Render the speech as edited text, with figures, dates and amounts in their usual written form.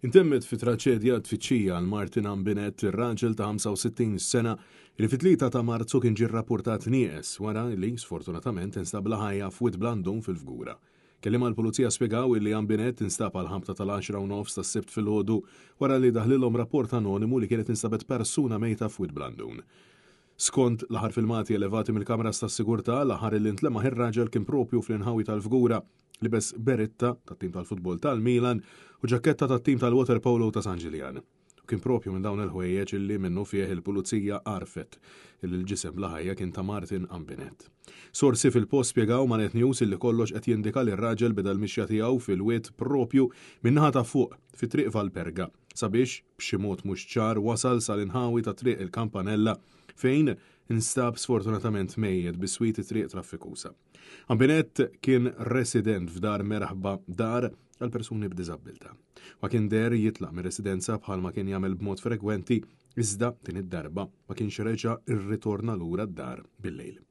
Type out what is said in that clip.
Intemmet fi traċedja t-tfittxija għal Martin Ambinet, ir-raġel ta' 65 sena li fit-3 ta' Marzu kien ġie rrappurtat nieqes wara li, sfortunatament, instab bla ħajja f'Wied Blandun fil-Fgura. Kelliema għall-Pulizija spjegaw illi Ambinet instab għall-ħabta tal-għaxra u nofs tas-Sibt filgħodu wara li daħlilhom rapport anonimu li kienet instabet persuna mejta f'Wied Blandun. Skont l-aħħar filmati elevati mill-kameras tas-sigurtà, l-aħħar illi ntlemaħ ir-raġel kien propju fl-inħawi tal-Fgura Libes beritta tat-tim tal-futbol tal-Milan u ġaketta tat-tim tal-waterpolo ta' San Ġiljan. U kien propju minn dawn il-ħwejjeġ illi minnu fih il-pulizija għarfet illi l-ġisem bla ħajja kien ta' Martin Ambinet. Sorsi fil-post spjegaw ma' Net News illi kollox qed jindika li r-raġel beda l-mixja tiegħu fil-wied propju min-naħa ta' fuq fi Triq Valperga sabiex b'xi mod mhux ċar wasal sal-inħawi ta' Triq il-Kampanella fejn instab sfortunatament mejjet biswit it-triq traffikusa. Ambinet kien resident f'dar Merħba Dar għal persuni b'diżabbiltà. Ma kien deher jitlaq mir-residenza bħalma kien jagħmel b'mod frekwenti, iżda din id-darba ma kienx reġa' rritorna lura d-dar bil-lejl.